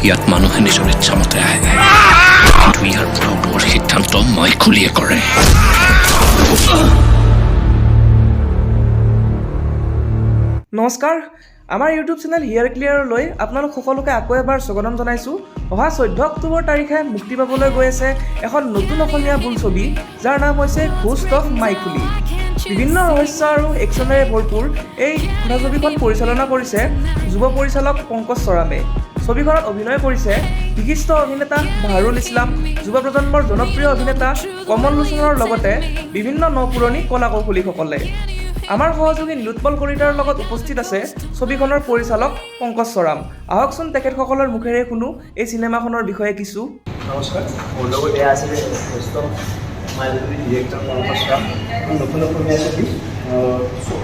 ইয়াত মানুহে নিজৰ ইচ্ছামতে আহে, কিন্তু ইয়াৰ পৰা ওলোৱাৰ সিদ্ধান্ত মাইখুলিয়ে কৰে। নমস্কাৰ, আমাৰ ইউটিউব চেনেল here ক্লিয়াৰলৈ আপোনালোক সকলোকে আকৌ এবাৰ স্বাগতম জনাইছোঁ। অহা 14 অক্টোবৰ তাৰিখে মুক্তি পাবলৈ গৈ আছে এখন নতুন অসমীয়া বোলছবি, যাৰ নাম হৈছে ঘোষ্ট অফ মাইখুলি। বিভিন্ন ৰহস্য আৰু একশ্যনেৰে ভৰপূৰ এই কথাছবিখন পৰিচালনা কৰিছে যুৱ পৰিচালক পংকজ চৰামে। ছবিখনত অভিনয় কৰিছে বিশিষ্ট অভিনেতা বাহাৰুল ইছলাম, যুৱ প্ৰজন্মৰ জনপ্ৰিয় অভিনেতা কমল লোচনৰ লগতে বিভিন্ন ন পুৰণি কলা কৌশলীসকলে। আমাৰ সহযোগী নীলোৎপল কলিতাৰ লগত উপস্থিত আছে ছবিখনৰ পৰিচালক পংকজ চৰাম। আহকচোন, তেখেতসকলৰ মুখেৰে শুনো এই চিনেমাখনৰ বিষয়ে কিছু। নমস্কাৰ, মোৰ লগত এয়া আছিলে ghost of Maikhuli director Pankaj Ram. এখন নতুন অসমীয়া ছবি,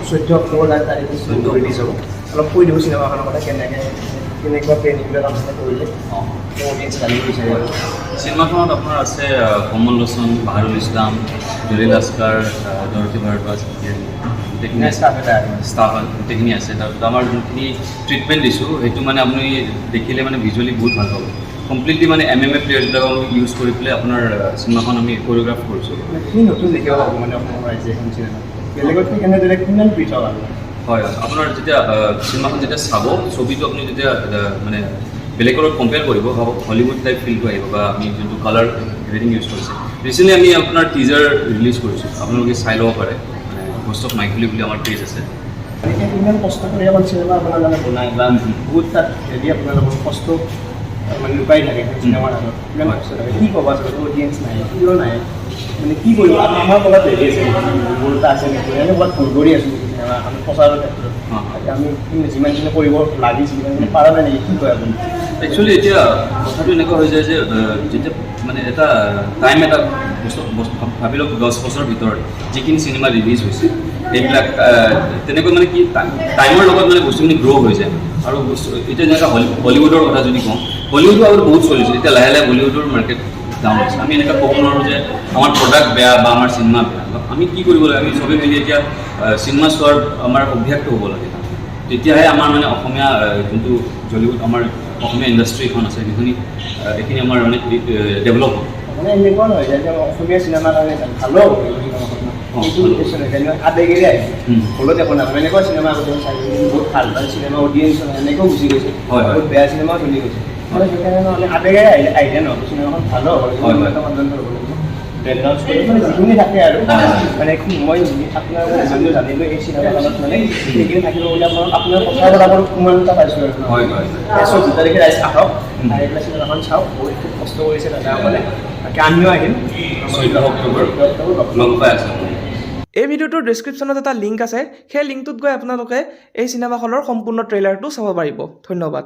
14 অক্টোবৰ তাৰিখে ৰিলিজ হ'ব। অলপ কৈ দিব চিনেমাখনৰ কথা, কেনেকৈ কেনেকুৱা ট্ৰেইনিংবিলাক আপোনালোকে কৰিলে, অডিয়েঞ্চ জানিব বিচাৰে আৰু। চিনেমাখনত আপোনাৰ আছে কমল লোচন, বাহাৰুল ইছলাম, জলিল লাস্কাৰ, দৰতী ভাৰদ্বাজ, গোটেইখিনি আছে। ষ্টাফ এটা আৰু। ষ্টাফ গোটেইখিনি আছে। তাৰপিছত আমাৰ যোনখিনি ট্ৰিটমেণ্ট দিছোঁ, সেইটো মানে আপুনি দেখিলে মানে ভিজুৱেলি বহুত ভাল পাব। কমপ্লিটলি মানে MMA প্লেয়াৰ্ছবিলাকক আমি ইউজ কৰি পেলাই আপোনাৰ চিনেমাখন আমি কৰিঅ'গ্ৰাফ কৰিছোঁ। মানে কি নতুন দেখিব পাব মানে অসমৰ ৰাইজে এখন চিনেমা বেলেগতকৈ কেনেদৰে কিমান পৃথক আৰু? হয়, আপোনাৰ যেতিয়া চিনেমাখন যেতিয়া চাব, ছবিটো আপুনি যেতিয়া মানে বেলেগৰ লগত কম্পেয়াৰ কৰিব, হলিউড টাইপ ফিলটো আহিব বা আমি যোনটো কালাৰ গ্ৰেডিং ইউজ কৰিছে। ৰিচেণ্টলি আমি আপোনাৰ টিজাৰ ৰিলিজ কৰিছোঁ, আপোনালোকে চাই ল'ব পাৰে। মানে ঘোষ্ট অফ মাইখুলি বুলি আমাৰ পেজ আছে। এতিয়া ইমান কষ্ট কৰি এখন চিনেমা আপোনালোকে বনায় বা বহুত তাত হেৰি আপোনালোকৰ কষ্ট মানে লুকাই থাকে সেই চিনেমাৰ আগত, কিমান কষ্ট থাকে, কি ক'ব? আচলতে অডিয়েঞ্চ নাই, কিয় নাই, মানে কি কৰিব? আমাৰ ক'ৰবাত হেৰি আছে নেকি, দুৰ্বলতা আছে নেকি, আমি ক'ৰবাত ভুল কৰি আছোঁ নেকি চিনেমা এখন প্ৰচাৰৰ ক্ষেত্ৰত? তাকে আমি যিমানখিনি কৰিব লাগিছিল, সিমানখিনি পৰা নাই নেকি? কি কয় আপুনি? একচুৱেলি এতিয়া কথাটো এনেকুৱা হৈ যায় যে যেতিয়া মানে এটা টাইম এটা বস্তু বস্তু ভাবি লওক, 10 বছৰৰ ভিতৰত যিখিনি চিনেমা ৰিলিজ হৈছে, সেইবিলাক তেনেকৈ মানে কি টাইমৰ লগত মানে বস্তুখিনি গ্ৰ' হৈ যায়। আৰু বস্তু এতিয়া যেনেকৈ হলিউডৰ কথা যদি কওঁ, হলিউডো আগতে বহুত চলিছিল, এতিয়া লাহে লাহে হলিউডৰ মাৰ্কেট ডাউন হৈছে। আমি এনেকুৱা ক'ব নোৱাৰোঁ যে আমাৰ প্ৰডাক্ট বেয়া বা আমাৰ চিনেমা বেয়া। আমি কি কৰিব লাগে, আমি চবেই মিলি এতিয়া চিনেমা চোৱাৰ আমাৰ অভ্যাসটো হ'ব লাগে। তেতিয়াহে আমাৰ মানে অসমীয়া যোনটো জলিউড, আমাৰ অসমীয়া ইণ্ডাষ্ট্ৰীখন আছে, সেইখিনি এইখিনি আমাৰ মানে ডেভেলপ হ'ব। মানে এনেকুৱা নহয় যে আমাৰ অসমীয়া চিনেমাৰ কাৰণে ভালো হ'ব লাগিব চিনেমাখন, সেইটো উদ্দেশ্য নহয় যে আৱেগেৰে আহিব, হলত একো নাপায়। এনেকুৱা চিনেমা আগতে আমি চাইছোঁ, বহুত ভাল ভাল চিনেমা অডিয়েঞ্চ এনেকৈও গুচি গৈছে, হয়, হয়। বহুত বেয়া চিনেমাও চলি গৈছে। মানে সেইকাৰণে মানে আৱেগেৰে আহিলে আহিলে নহ'ব, চিনেমাখন ভালো হ'ব লাগিব, হয়, হয়। উন্নত মানদণ্ডৰ হ'ব লাগিব, বেকগ্ৰাউণ্ড ষ্টৰী মানে যিখিনি থাকে আৰু। মানে মই আপোনাৰ যদিও জানিলোঁ, এই চিনেমাখনত মানে সেইখিনি থাকিব বুলি আপোনাৰ কথা পতাৰ প্ৰমাণ এটা পাইছোঁ আৰু। হয় হয় 14 তাৰিখে ৰাইজ আহক, আহি পেলাই চিনেমাখন চাওক। বহুত খুব কষ্ট কৰিছে দাদাসকলে। বাকী আমিও আহিম। 14 অক্টোবৰ। 14 অক্টোবৰ। লগ পাই আছে আপুনি। এই ভিডিঅ'টোৰ ডিছক্ৰিপশ্যনত এটা লিংক আছে। সেই লিংকটোত গৈ আপোনালোকে এই চিনেমাখনৰ সম্পূৰ্ণ ট্ৰেইলাৰটো চাব পাৰিব। ধন্যবাদ।